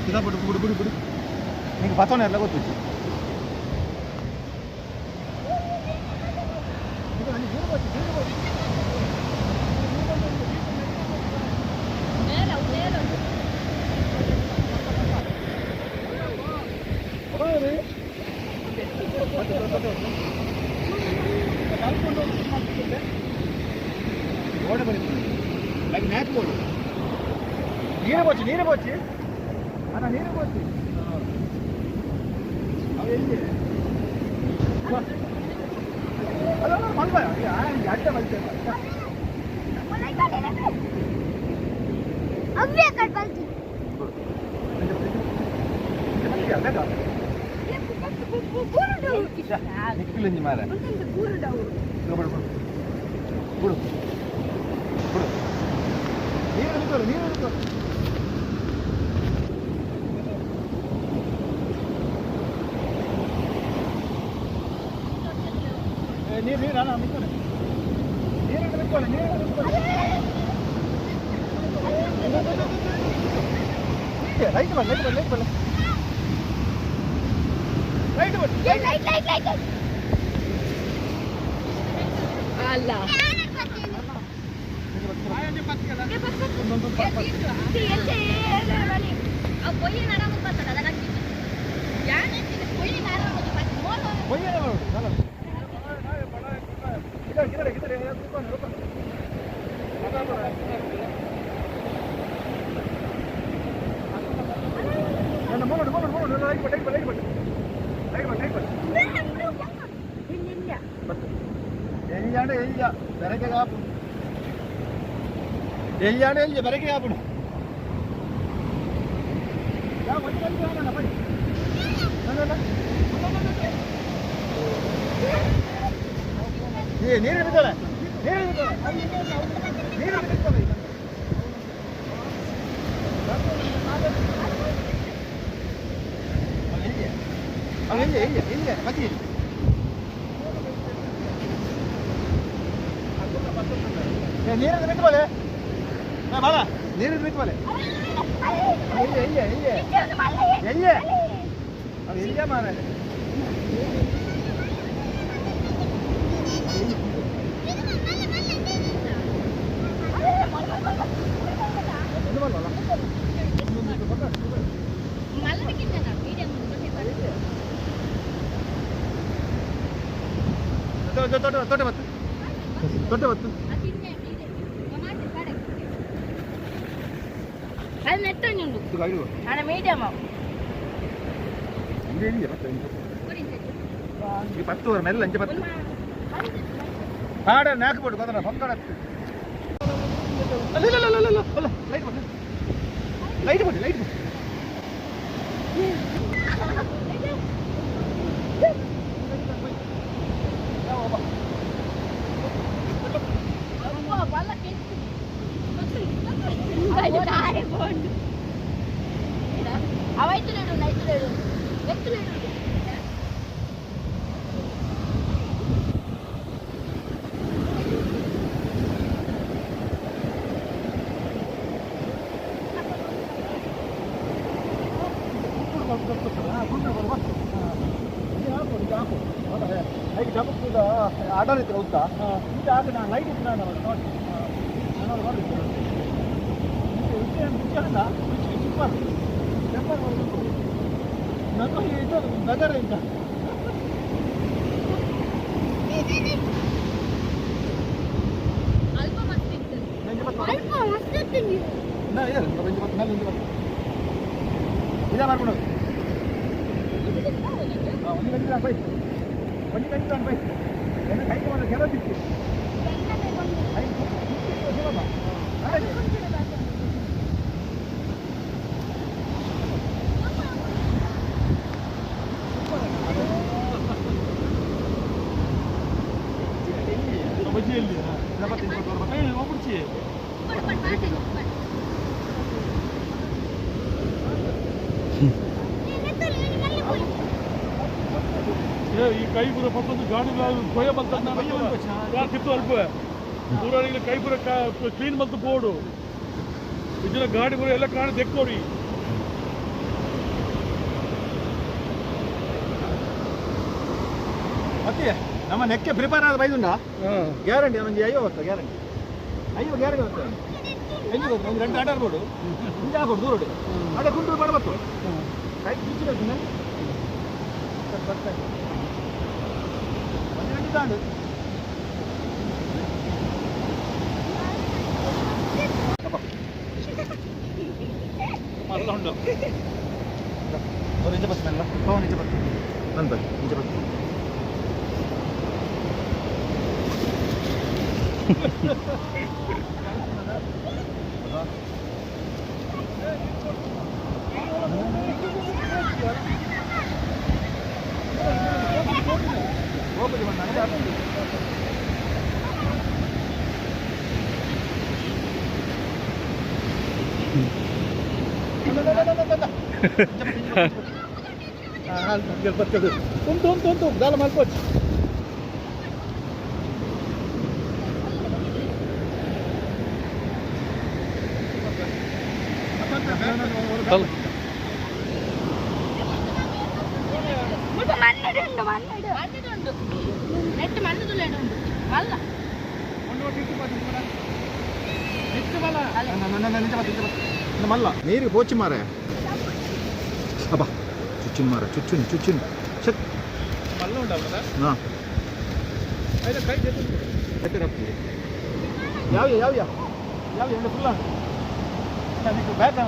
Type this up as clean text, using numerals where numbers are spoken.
ಬಿಡು ಬಿಡು ಬಿಡು ಬಿಡು ನಿಂಗೆ ಬತ್ತವನ ಎಲ್ಲ ಗೊತ್ತು. ನೀರು ಬೋಚಿ ನೀರು ಬೋಚಿ ಅಣ್ಣ ನೀರು ಬೋಚಿ ಅವು ಎಲ್ಲಿ ಅಲ್ಲ ಮಲ್ಬ ಅಡ್ಡ ಮಲ್ತೆ. ಅವ್ವೇ ಕಟ್ ಬಲ್ತಿ. ನಿಕ್ಕಿಲ್ಲ ಮಾರ. ಬಿಡು ಬಿಡು ಬಿಡು ಬಿಡು ನೀರು ನಿಂತೋರು ನೀರು ನಿಂತೋರು. ನೀರು ನೀರು ಅಣ್ಣ ನಿಂತೋರೆ ನೀರು ನಿಂತ್ಕೊಳ್ಳಿ ನೀರು ನಿಂತ್ಕೊಳ್ಳಿ. ಲೈಟ್ ಬರಲಿ ಲೈಟ್ ಬರಲಿ ಲೈಟ್ ಬರಲಿ ಲೈಟ್ ಬರಲಿ. Light light light. ಅಲ್ಲ. ಎಲ್ಲಿಯಾಂಡ ಎಲ್ಲಿಯ ಬೆರಕೆ ಕಾಪು ಎಲ್ಲಿಯಾಂಡ ಎಲ್ಲಿಯ ಬೆರಕೆ ಕಾಪುಡು. ನೀರು ಬಿದ್ದಾಳೆ ನೀರು ಬಿದ್ದಾಳೆ ನೀರು ಬಿದ್ದಾಳೆ. ಎಲ್ಲಿ ಎಲ್ಲಿ ಎಲ್ಲಿ ಮತ್ತಿ ನೀರು ಬಿಟ್ಟು ಬಾಲೆ ಬಾಳ ನೀರು ಬಿಟ್ಟು ಬಾಲೆ. ಎಲ್ಲಿ ಎಲ್ಲಿ ಎಲ್ಲಿ ಎಲ್ಲಿ ಅವು ಎಲ್ಲಿಯ ಮಾರ. ತೊಟ್ಟೆ ಬತ್ತು ತೊಟ್ಟೆ ಬತ್ತು. ಅದು ನೆಟ್ಟೊಂದುಂಡು ಅಣ್ಣ ಮೀಡಿಯಮ್. ಪತ್ತು ಮೆಲ್ಲ ಅಂಚೆ ಪತ್ತು ಹಾಡ ನಾಲ್ಕು ಬೋಡು ಗೊತ್ತಲ್ಲ ಪಂಕಡ. ಅಲ್ಲ ಅಲ್ಲ ಅಲ್ಲ ಅಲ್ಲ ಅಲ್ಲ ಲೈಟ್ ಬನ್ನಿ ಲೈಟ್ ಬನ್ನಿ ಲೈಟ್ ಬನ್ನಿ. ಅವೈತುಲೇಡು ನೈತುಲೇಡು ಎತ್ತುಲೇಡು. ಆರ್ಡರ್ ಇತ್ತು ಉದ್ದ ಇಂಚ ಹಾಕಿ ನಾನು ಲೈಟ್ ಇತ್ತು ನಾನು ನೋಡಿ ನಾನು ನೋಡಿ ಚಿಪ್ಪರ್ ಚೆಪ್ಪರ್ ನನ್ನ ಇದು ನಗರ ಇಂಚ. ಅಲ್ಪ ಮಸ್ತ್ ಇತ್ತು. ಅಲ್ಪ ಮಸ್ತ್ ಇತ್ತು ನೀರು. ಇದೇ ಮಾಡ್ಕೊಂಡು ಒಂದು ಗಂಟೆ ಬೈ ಒಂದು ಗಂಟೆ ಬೈ ಎನ್ನ ಕೈಗೆ ಒಂದು ಕೆಲವು ಈ ಕೈ ಪೂರ ಪಟ್ಟೊಂದು ಗಾಡಿ ಕೊಯ್ಯ ಬಂತ ತಿತ್ತು ಅಲ್ಪ ಪೂರ ಕೈ ಪೂರ ಕ್ಲೀನ್ ಮಲ್ತು ಬೋರ್ಡು. ಇದರ ಗಾಡಿ ಬರೋ ಎಲ್ಲ ಕಾಣ ದೆಕ್ಕೋಡಿ. ಮತ್ತೆ ನಮ್ಮ ನೆಕ್ಕೆ ಪ್ರಿಪೇರ್ ಆದ ಬೈದುಂಡ ಗ್ಯಾರಂಟಿ ಒಂಜಿ ಐವ ಬರ್ತ ಗ್ಯಾರಂಟಿ, ಐವ ಗ್ಯಾರಂಟಿ ಬರ್ತ. ಎಲ್ಲಿ ಗೊತ್ತು, ಒಂದು 2 ಆಟ ಆಡ್ಬೋದು, ಹಿಂದೆ ಹಾಕೋಡು ದೂರ ಅಡೆ ಗುಂಟೂರು ಬಡ ಬತ್ತು ಕೈ ಕಿಚ್ಚು ಬೇಕು. ಬರ್ತಾ ಒಂದು ಗಂಟೆ ತಾಂಡು. ಮಲ್ಲ ಉಂಡು. ಅವ್ರು ಇಂಚ ಬರ್ತನಲ್ಲ, ಪವನ್ ಇಂಚ ಬರ್ತೀನಿ ನನ್ನ ಬನ್ನಿ ಇಂಚ ಬರ್ತೀನಿ. ಉಂಟು ಉಂಟು ಉಂಟು ದಾಲ ಮಲ್ಪೋಚ್. ಮುಲ್ಪ ಮಣ್ಣು ಉಂಡು, ಮಣ್ಣು ಮಣ್ಣು ಉಂಡು, ನೆಟ್ ಮಣ್ಣು ತುಲೆ ಉಂಡು ಮಲ್ಲ. ಮಲ್ಲ ನೀರು ಪೋಚಿ ಮಾರ, ಅಬ್ಬಾ ಚುಚ್ಚಿನ ಮಾರ, ಚುಚ್ಚುನಿ ಚುಚ್ಚುನಿ ಚತ್. ಮಲ್ಲ ಉಂಡಲ್ಲ. ಹಾಂ. ಕೈ ಯಾವ ಯಾವ ಯಾವ ಯಾವ ಫುಲ್ ಬ್ಯಾಕ್.